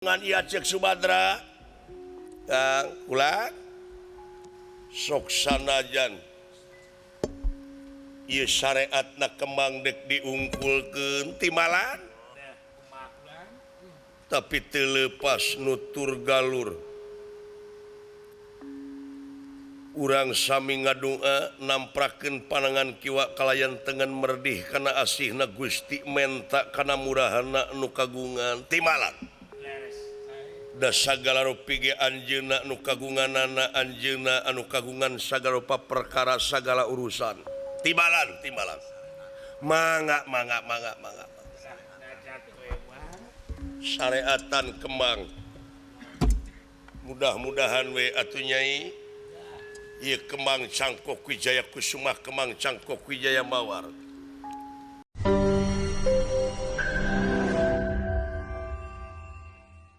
Ngan ieu cek Subadra Kang kula sok sanajan ieu syariatna kembang dek diungkulkeun timalan tapi teu leupas nutur galur urang sami ngadua namprakeun panangan kiwa kalayan tengen merdih kana asihna Gusti menta kana murahana nu kagungan timalan da sagala rupi ge anjeunna nu kagunganana anjeunna anu kagungan sagala rupa perkara sagala urusan timalan timalan mangga mangga mangga mangga syariatan kembang mudah-mudahan we atuh nyai ieu Kembang Cangkok Wijaya Kusumah Kembang Cangkok Wijaya Mawar